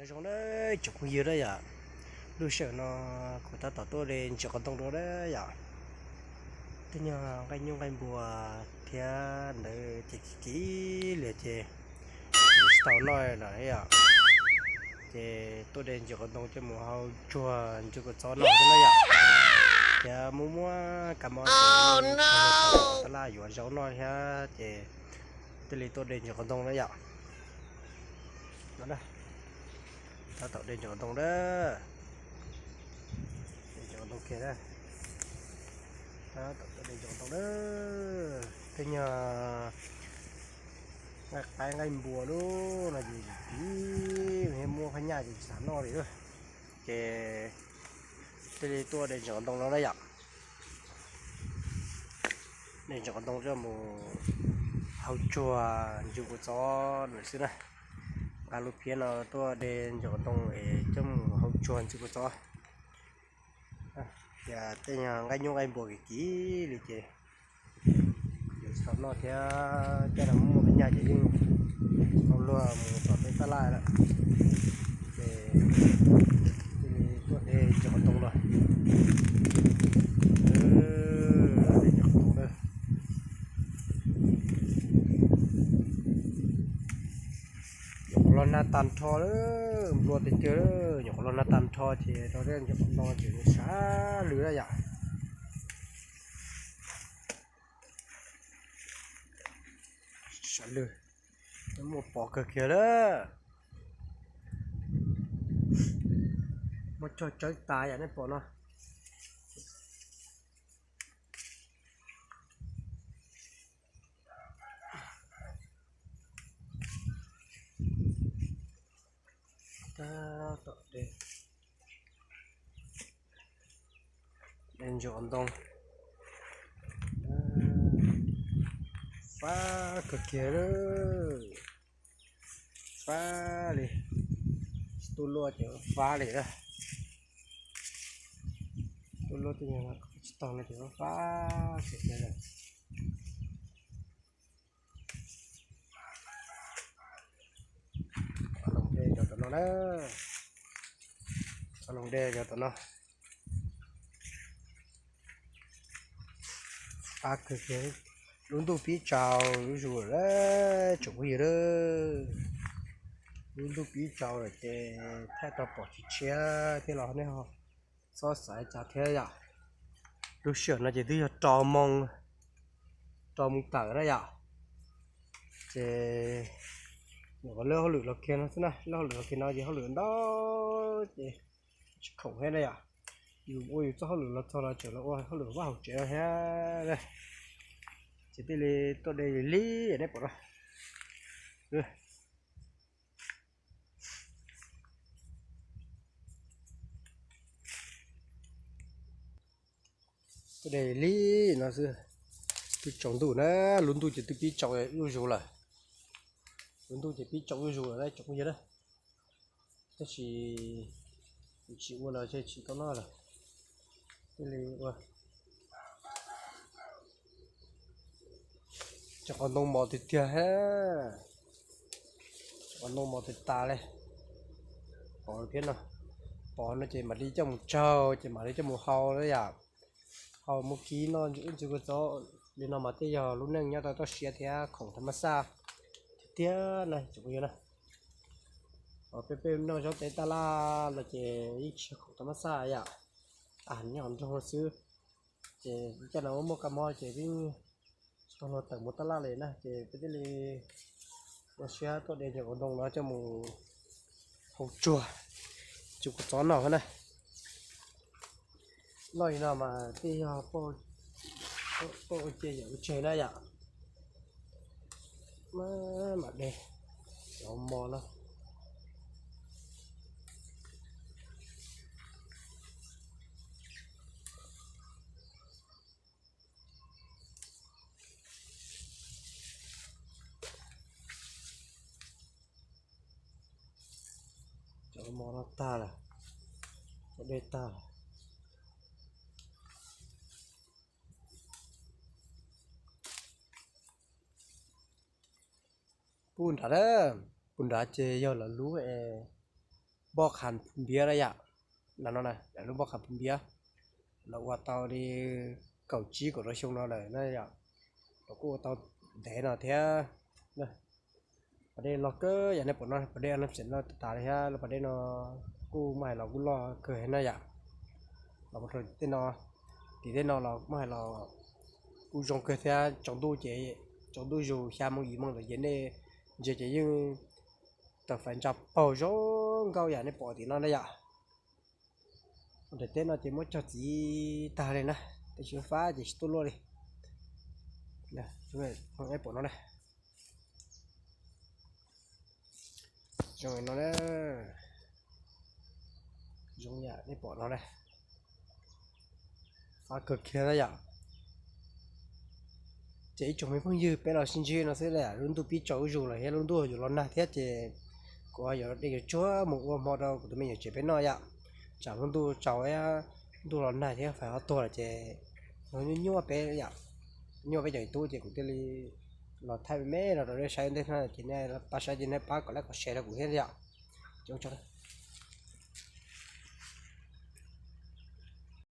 Zoo na, tsoom phooj ywg na yom, lub sij hawm no kuv tab tom tuaj de ntsis qos ntoo dua na yom. Tej nyuag nqaij nyuj nqaij npua thiab ntawd ces kim kim li ces tsis tau noj lawm yom. Ces tuaj de ntsis qos ntoo coj mus hau tsuag ntsis kua txob noj xwb na yom. Thiab muab muab kab mob tab laj yuav zaub noj thiab ces thiaj li tuaj de ntsis qos ntoo na yom. Tab tom de ntsis qos ntoo na. De ntsis qos ntoo kiag na. Tab tom tuaj de ntsis qos ntoo na. Tej nyuag nqaij qaib nqaij npua lub no ces kim kim, muab phab nyaj ces tsis xav noj li lawm. Ces thiaj li tuaj de ntsis qos ntoo no na yom. De ntsis qos ntoo coj mus hau tsuag ntsis kua txob lawm xwb na. Nqa lub phiab no tuaj de ntsis qos ntoo es coj mus hau tsuag ntsis kua txob. Ces tej nyuag nqaij nyuj nqaij npua kim kim li ces yuav tsis tau noj thiab, coj los muab phab nyaj ces yeej tsis tau luag mus tom peb tab laj lawm. Ces cia li tuaj de ntsis qos ntoo los. De ntsis qos ntoo na. Nyuam qhuav los nag tag nrho, nplua tiag tiag, nyuam qhuav los nag tag nrho ces rau tej ntsis qos ntoo ces sab lwg na yom. Sab lwg, muaj pov kawg kiag lawm. Muaj cog tsawb tas yam nej pom no. Tab tom de, de ntsis qos ntoo. Fab kawg kiag lawm. Fab li. Tuaj luaj ces fab li na. Tuaj luaj tej nyuag tsis tau no ces fab kawg kiag lawm. Qos loos de yog tom no na. Qos loos de yog tom no. Fab kawg kiag. Lub ntuj pib tsaus zuj zus lawm tsoom phooj ywg na. Lub ntuj pib tsaus lawm ces thaij tau pom tshiab tshiab thiab los nej ho txhob xav cas thiab yom. Lub sij hawm no ces twb yog rau moos, rau moos tawm na yom. Ces nyuam qhuav lub hauj lwm los kiag no xwb na, lub hauj lwm los kiag no ces hauj lwm ntau ces tsis khoom thiab na yom. Yus ua yus txoj hauj lwm los txog los tseem los ua hauj lwm vaj hauv tsev no thiab. Ces thiaj li tuaj de li nej pom no. Tuaj de li no xwb. Twb tsaus ntuj na, lub ntuj ces twb pib tsaus zuj zus lawm. Lub ntuj ces pib tsaus zuj zus lawm na tsoom phooj ywg na. Tab sis tsis ua los tsis tau noj lawm. Thiaj li ua. Cov qos ntoo mos tiag tiag, cov qos ntoo mos tiag tas li. Pov thiab no, pov no ces mam li coj mus tsaug ces mam li coj mus hau na yom. Hau muab kib noj ntsis kua txob li no mas thiaj yog lub neej nyob tau toj siab thiab khoom tham mas xaj tiag tiag na tsoom phooj ywg na. Peb peb noj zaub teb taj laj los ces yeej tsis khoom tham mas xaj yom. Nyob hauv nroog xwb. Ces caj no muaj kab mob ces peb tsis tau luag tawm mus taj laj li na ces peb thiaj li ua siab tuaj de cov qos ntoo no coj mus hau tsuag, tsuag kua txob noj na. Noj li no mas thiaj yog poj ua cia yawm ua tseg na yom. Mam de cov mos no. Cov mos no tag lawm, cov dej tag lawm. Pub nrad, pub nrad ces yog lawv lub es npoj qha phu npiab na yom. No no, lub npoj qha phu npiab, los ua tau li kaum tsib kaum rau xyoo no lawm na yom. Los kuj ua tau ntev no thiab. Pas dej loj kawg yom, nej pom no pas dej no tseem loj tas li thiab, lub pas dej no kuj muaj hais los kuj loj kawg na yom. Los mus rau tim tej no, tim tej no los muaj hais los kuj zoo kawg thiab, tsaus ntuj ces, tsaus ntuj zus xya moo yim moo lawm ces nej ntsia ces yeej tawm fais ntsa paug zoo nkauj yam nej pom tim no na yom. Daim teb no ces muab cog txiv tag li na, tej tsis fab ces tsis tuaj luaj li. Pom no na, zoo no na, zoo yam nej pom no na, fab kawg kiag na yom. Ces ib tsoom me phooj ywg, peb los sib ntsib no xwb, lub ntuj pib tsaus zuj zus lawm thiab, lub ntuj yuav los nag thiab ces kuv yuav de yuav tsuag mus ua hmo rau kuv tus me nyuam tsev peb noj yom. Tsam lub ntuj tsaus, ntuj los nag thiab fais ho tuag lawm ces nyuaj nyuaj peb yom, nyuaj peb cov tub ces kuv thiaj li los thaij me me no rau nej saib ntej no ces nej pab saib ces nej pab kom like kom share rau kuv thiab yom.